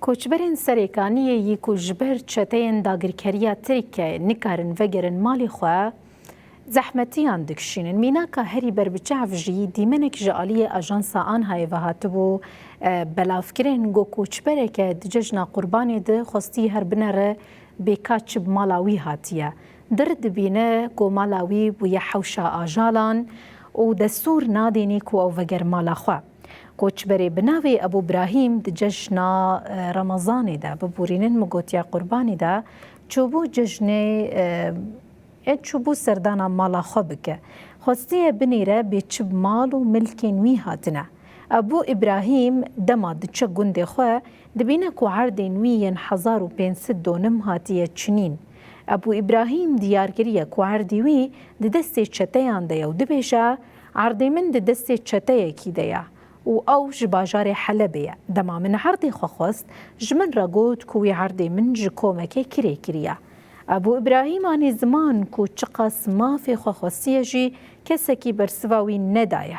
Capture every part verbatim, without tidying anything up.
Koçberên Serêkaniyê yî ku ji ber çeteyên dagirkeriya Tirkiyeyê nikarin vegerin malê xwe, zehmetiyan dikişînin. Mînaka herî berbiçav jî dîmenek ji aliyê ajansa Anhayê ve hatibû, e, belavkirin, got koçbereke di cejna Qurbanê de xwestî her binere bê ka çi bi mala wî hatiye. Dir dibîne ku mala wî bûye hewşa ajalan û destûr nadênî ku ew veger mala xwe. Koçberê bi navê Ebû Brahîm di cejna, e, Remezanê de, biborînin, min gotiye Qurbanî de, çûbû cejnê, e, e, çûbû serdana mala xwe bike. Xwestiye binêre bê çi bi mal û milkên wî hatine. Ebû Îbrahîm dema diçe gundê xwe, dibîne ku erdên wî yên hezar û pênc sed donim hatiye çinîn. Ebû Îbrahîm diyar kiriye ku erdî wî di destê çeteyan de ye û dibêje, erdê min di destê çeteyekî de ye û ew ji bajarê Helebê ye. Dema min erdê xwe xwest, ji min re got ku wî erdê min ji komekê kirê kiriye. Ebû Îbrahîm anî ziman ku çiqas mafê xwe xwestiye jî kesekî bersiva wî nedaye.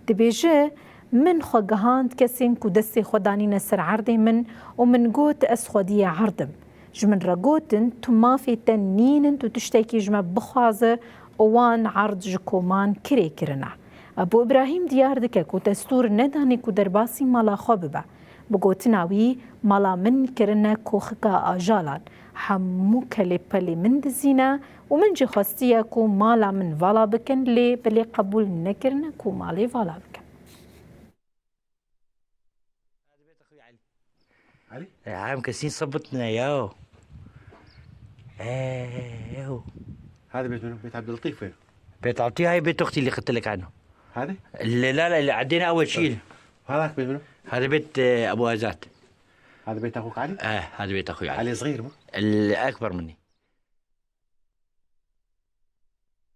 Dibêje, min xwe gihand kesên ku destê xwe danîne ser erdê min û min got, ez xwediyê erd im. Ji min re gotin, tu mafê te nînin, tu tiştekî ji me bixwaze û wan erd ji koman kirê kirine. Ebû Îbrahîm diyar dike ku destûr nedanî ku derbasî mala xwe bibe. Bi gotina wî, mala min kirine koxika ajalan. Hemû kelê pelê min dizîne û min jî xwestiye ku mala min vala bikin, lê belê qebûl nekirine ku malê vala bikin. Elî? E, hem kesîn sabitne ya. Ew. Hadi bêt bino, bêt Abdülletîf bino. Bêt Abdülletîf hay bêt uxtî li qitilek ano. Hadi? Lê la la, lê edêne ewe çîl. Halak bêt bino. Hadi bêt, e, Ebu Azad. Hadi bêt axûk Elî? E, hadi bêt axûk Elî. Elî sgîr mı? El ekber minî.